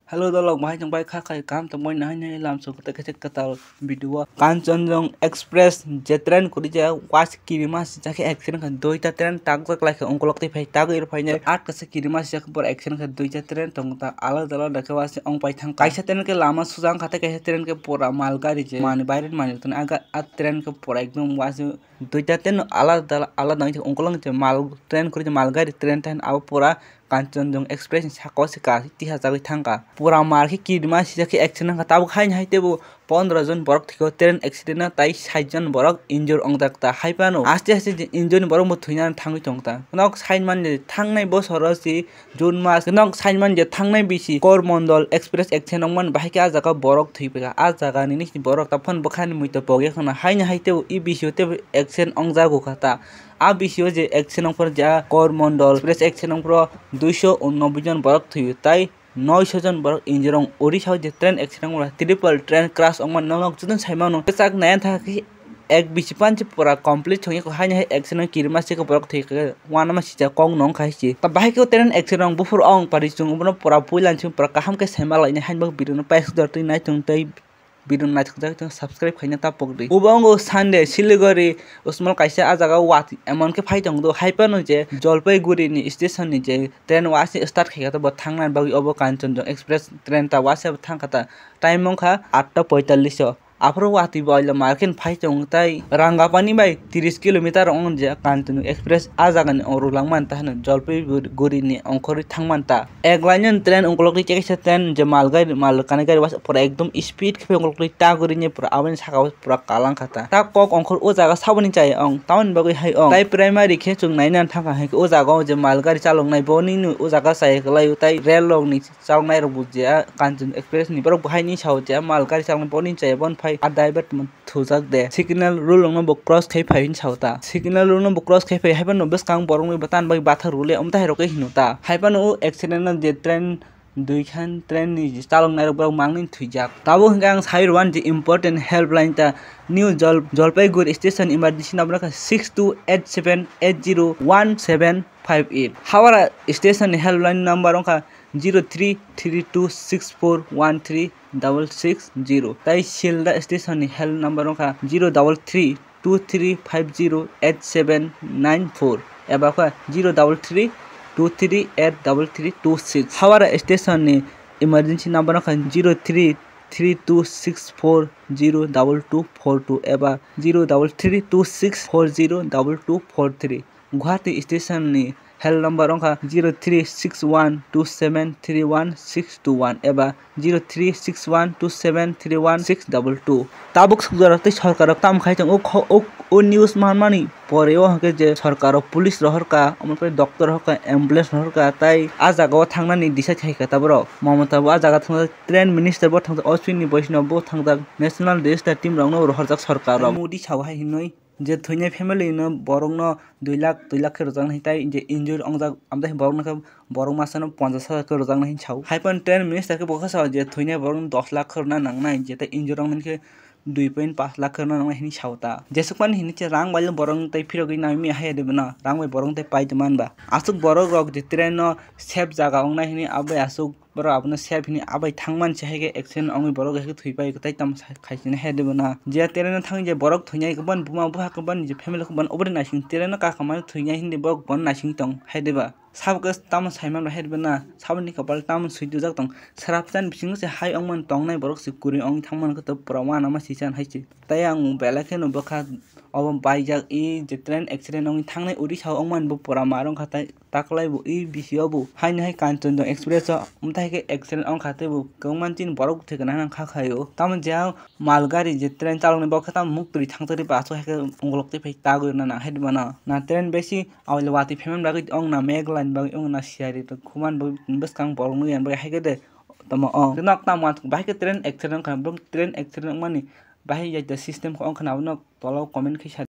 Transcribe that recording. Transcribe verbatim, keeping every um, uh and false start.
Hello dolok, bahai tong bai kha khai kam tong bai nahai nahai lam song kota kete katal video. Kanchanjung Express je train kuri je was kirima si jakhe accident kha duita train tak jak lai khe ongkolok tei phai tak ir phai nai at kasa kirima si jakhe por accident kha duita train tong ta alada alada khe was ong pai thang kaisa train khe lama sujang kha tei kaisa train khe pura mal gari je mani baire mani tun aga at train khe pura ekdom was duita train alada alada ongkolok je mal train kuri je mal gari train tan abo pura Kanchanjung Express ni saka o se ka tihajagwi thangkha. Pura mar khe kirima sijak khe accident wngkha. Tabuk haini hai teibo pondro jon borok thwikha o train accident o, tai sait jon borok injure wngjak ta. Hai phano aste aste je injure ni borok bo thwina thangwi tong ta. Nok sait man je thangnai bosoro se June mas nok sait man je thangnai bisi Koromandel Express accident wngmani bahai khe ah jaga borok thwi phaikha. Ah jaga nini borok ta phano bwkhani muitu pogya khwna. Haini hai teibo e bisi o teibo accident wngjago kha ta. A bisio je accident ongphuru je a Koromandel Express accident ongphuru duiso unnobboi jon borok thwio, tai noiso jon borok injure ong. Odisha o je train accident ongphuru triple train crash ongmani nok jotono saimano. Kwchak naiya thangkhe ek bisi panchi pura complete thangya kho, haini hai accident kirima se khe borok thwikhe uanama sijak kok nong khai se. Ta bahai khe train accident ong buphuru ong pari chwng bono pura puila chwng pura kaham khe saima lainai haini bagwi video no paisuk dor twi naitung tei video naithokjak tong subscribe khaina ta pokdi. Ubo wngkha Sunday, Siliguri usmol kaisa ah jaga o watwi emon khe phai tongo, hai phano je Jalpaiguri ni station ni je train o aswk start khaikha, bo thangna bagwi obo Kanchanjung Express train ta wasai thangkha ta, time wngkha atta poitallis o. Aphuru watwi bo oila market phai tongo, tai Rangapani bai tris kilometer wng je Kanchanjung Express ah jaga ni oro langmani ta hwnwi Jalpaiguri ni ongkhorwi thangmani ta. Ek line train ongkolokli kaisa train je mal gari, mal kanai gari was pura ekdom speed khe ongkolokli ta guri ni pura aboni saka o pura kalang kha ta. Ta kok ongkhor o jaga saboni chaya ong, tamoni bagwi hai ong. Tai primary khe chwng naina thangkha hai khe o jaga o je mal gari chaloknai boni no o jaga chaya kwlai o, tai rail rok ni chaloknai rok bo je a Kanchanjung Express ni borok bo hai ni sao je mal gari chaloknai boni chaya boni phai a driver thujak de, signal rule rokno bo cross khai phai hwn sao ta. Signal rule no bo cross khai phai, hai phano bwskang borok ni bo tan bai bathar rule, omo tai hai rok hino ta. Hai phano o accident no je train dui khan train ni je chalok nai rok borok mangni thwijak. Tabuk hwnkhe ang sai rwan je important helpline ta New Jal-, Jalpaiguri station emergency number kha six two eight seven eight zero one seven five eight. Howrah station ni helpline number wngkha zero three three two six four one three double six zero. Tai Silda station ni help number wngkha zero double three two three five zero eight seven nine four eba kha zero double three two three eight double three two six. Howrah station ni emergency number wngkha zero three three two six four zero double two four two eba zero double three two six four zero double two four three. Guwahati station ni help number wngkha zero three six one two seven three one six two one eba zero three six one two seven three one six double two. Tabuk sukjak rok tei sorkar rok tamo khai tongo, o kho-, o, o news manmani pore o hwnkhe je sorkar rok police rohorkha, omo tei doctor rohorkha, ambulance rohorkha, tai ah jaga o thangnani decide khaikha ta borok. Mamata bo ah jaga thangjak, train minister bo thangjak, Ashwini Vaishnaw bo thangjak, national disaster team rokno rohorjak sorkar rok. Modi sao hai hinwi je thwinai family no borokno dui lakh, dui lakh khe rwjaknai, tai je injury wngjak, amtwi borokno khe borok masano ponchash hajar khe rwjaknai hinwi sao. Hai phano train minister khe bo khe sao je thwinai borokno dos lakh khe rwna nangnai, je tai injury wngnai khe dui point pash lakh khe rwna nangnai hinwi sao ta. Jesukmani hinwi khe rang bai borokno tai phirogwi nangmi hai de bwna, rang bai borokno tai pai tongma hwnba. Aswk borok rok je train no safe jaga wngnai hinwi abo bai aswk borok abono safe hinwi abai thangmani se hai khe accident wngwi borok hai khe thwi pai tei tamo sa-, khaisini hai de bwna. Je train no thangwi je borok thwinai khe bono buma bupha khe bono je family khe bono oboni naising train no kakamani thwinai hinwi borok bono naising tong hai de ba. Sabo khe tamo saiman ba hai de bwna. Saboni kapal tamo swi twijak tong. Srapchan bisingo se hai wngmani tongnai borok se kwrwi wngwi thangmani khe to pura uanama sichan hai se. Tei ang belai kheno bwkha obo baijak i je train accident wngwi thangnai Odisha o wngmani bo pura mar wngkha tei taklai bo i bisi o bo haino hai Kanchanjung Express o, omthai khe accident wngkha tei bo kwbangma chini borok thwikha nang kha khaio. Tamo je ang mal gari je train chaloknai bo khe tamo muktwi thangtharwi bo aswk hai khe ungulok tei phai tagwi rwna nang hai de mano. Na train besi awile watwi phaimani bagwi wng na Meghalaya ni bagwi wng na siyari rok khumani bagwi bwskang borok nukya bagwi hai khe de tamo wng. Nok tamo bahai khe train accident wngkha, train accident wngmani bahai ya system khe wngkha na abono tola o comment khe sa.